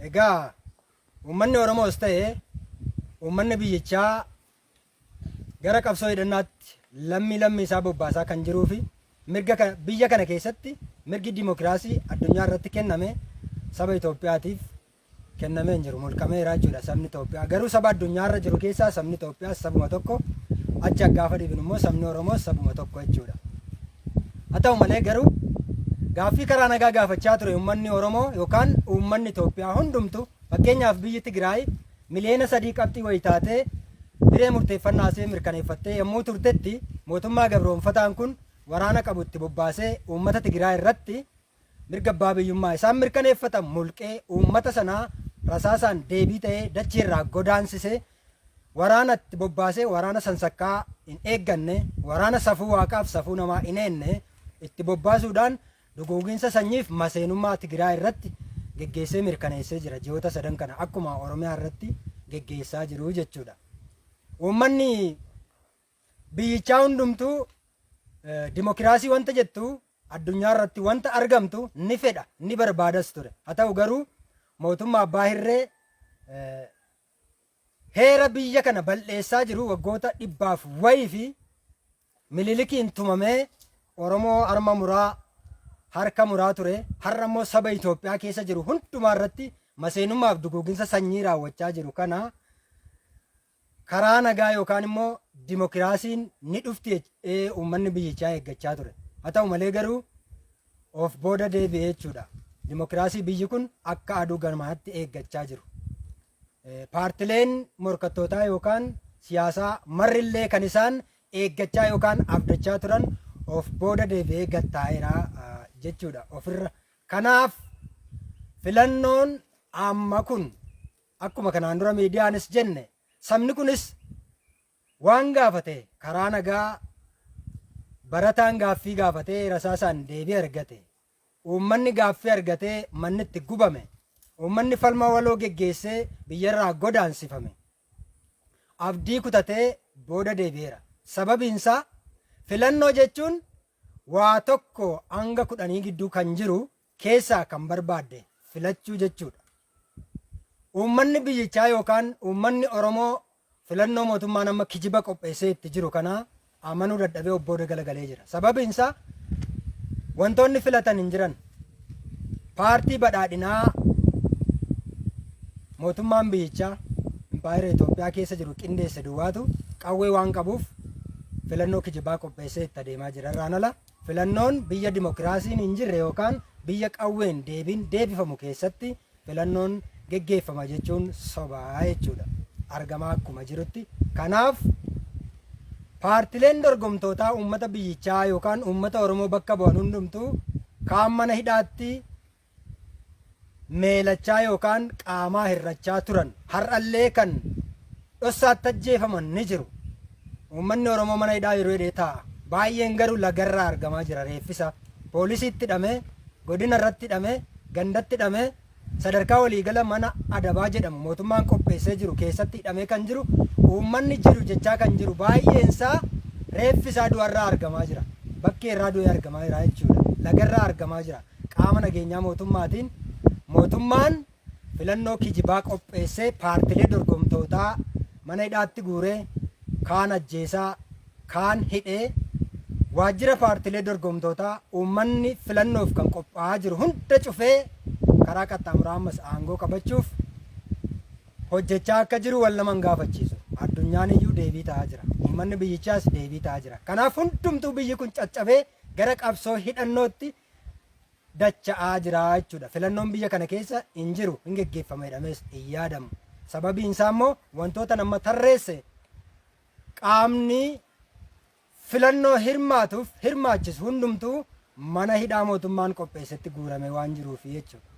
Egaa uummanni Oromoos ta'e uummanni biyyichaa gara qabsoo hidhannaatti lammii lammii isaa bobbaasaa kan jiruu fi mirga biyya kana keessatti mirgi dimokiraasii addunyaa irratti kenname saba Itoophiyaatiif kennamee hin jiru, mulqameera jechuudha sabni Itoophiyaa. Garuu saba addunyaa irra jiru keessaa sabni Itoophiyaas sabuma tokko, achi gaafa dhibinu immoo sabni Oromoos sabuma tokko jechuudha. Haa ta'u malee garuu gaaffii karaa nagaa gaafachaa ture uummanni Oromoo yookaan uummanni Itoophiyaa hundumtu, fakkeenyaaf biyyi Tigraay miliyoona 3 qabxii wayii taatee hiree murteeffannaa ishee mirkaneeffattee yommuu turtetti, mootummaa gabroonfataan kun waraana qabu itti bobbaasee uummata Tigraay irratti mirga abbaa biyyummaa isaan mirkaneeffatan mulqee, uummata sanaa rasaasaan deebii ta'ee dachee irraa godaansisee, waraana itti bobbaasee, waraana sansakkaa hin eegganne, waraana safuu waaqaaf safuu namaa hin eenne itti bobbaasuudhaan duguuginsa sanyiif maseenummaa Tigraay irratti geggeessee mirkaneessee jira ji'oota sadan kana, akkuma Oromiyaa irratti geggeessaa jiru jechuudha. Uummanni biyyichaa hundumtuu dimokiraasii wanta jettu addunyaa irratti wanta argamtu ni fedha, ni barbaadas ture. Haa ta'u garuu mootummaa abbaa hirree heera biyya kana bal'eessaa jiru waggoota dhibbaaf wayii fi Minilikiin tumamee Oromoo harma muraa, harka muraa ture, har'a immoo saba Itoophiyaa keessa jiru hundumaa irratti maseenummaaf duguuginsa sanyii raawwachaa jiru kana karaa nagaa yookaan immoo dimokiraasiin ni dhufti jedhee uummanni biyyichaa eeggachaa ture. Haa ta'u malee garuu of booda deebi'ee jechuudha. Dimokiraasii biyyi kun akka aduu ganaatti eeggachaa jiru. Paartileen morkattootaa yookaan siyaasaa marrillee kan isaan eeggachaa yookaan abdachaa turan of booda deebi'ee gad taa'eera jechuudha ofirra. Kanaaf filannoon amma kun akkuma kanaan dura miidiyaanis jenne, sabni kunis waan gaafate karaa nagaa, barataan gaaffii gaafatee rasaasaan deebii argate, uummanni gaaffii argatee manni itti gubame, uummanni falma waloo geggeessee biyyarraa godaansifame abdii kutatee booda deebi'eera. Sababiinsaa filannoo jechuun waa 1 hanga 10 gidduu kan jiru keessaa kan barbaadde filachuu jechuudha. Uummanni biyyichaa yookaan uummanni Oromoo filannoo mootummaan amma kijiba qopheessee itti jiru kana amanuu dadhabee of booda galagalee jira. Sababiin isaa wantoonni filatan hin jiran. Paartii badhaadhinaa mootummaan biyyichaa impaayera Itoophiyaa keessa jiru qindeesse duwwaatu qawwee waan qabuuf filannoo kijibaa qopheessee itti adeemaa jira. Irraan ala filannoon biyya dimokiraasiin hin jirre yookaan biyya qawween deebiin deebifamu keessatti filannoon geggeeffama jechuun sobaa jechuudha. Argamaa akkuma jirutti. Kanaaf paartileen dorgomtootaa uummata biyyichaa yookaan uummata Oromoo bakka bu'an hundumtuu kaan mana hidhaatti meelachaa yookaan qaamaa hir'achaa turan, har'allee kan dhossaatti ajjeefaman ni jiru. Uummanni Oromoo mana hidhaa yeroo hidhee taa'a. Baay'een garuu lagarraa argamaa jira reeffisa. Poolisiitti hidhamee, godina irratti hidhamee, gandatti hidhamee, sadarkaa waliigala mana adabaa jedhamu mootummaan qopheessee jiru keessatti hidhamee kan jiru, uummanni jiru jechaa kan jiru baay'eensaa reeffi isaa du'arraa argamaa jira. Bakkee irraa du'ee argamaa jira jechuudha. Lagarraa argamaa jira. Qaama nageenyaa mootummaatiin. Mootummaan filannoo kijibaa qopheessee paartilee dorgomtootaa mana hidhaatti guuree, kaan ajjeesaa, kaan hidhee, waajjira paartilee dorgomtootaa uummanni filannoof kan qophaa'aa jiru hunda cufee karaa qaxxaamuraa ammas aangoo qabachuuf hojjechaa akka jiru wal nama hin gaafachiisu. Addunyaan iyyuu deebii ta'aa jira. Uummanni biyyichaas deebii ta'aa jira. Kanaaf hundumtuu biyyi kun caccabee gara qabsoo hidhannootti dacha'aa jira jechuudha. Filannoon biyya kana keessa hin jiru, hin geggeeffama jedhamees hin yaadamu. Sababiin isaa immoo wantoota nama tarreesse, qaamni filannoo hirmaatuuf hirmaachisu hundumtuu mana hidhaa mootummaan qopheessetti guurame waan jiruufi jechuudha.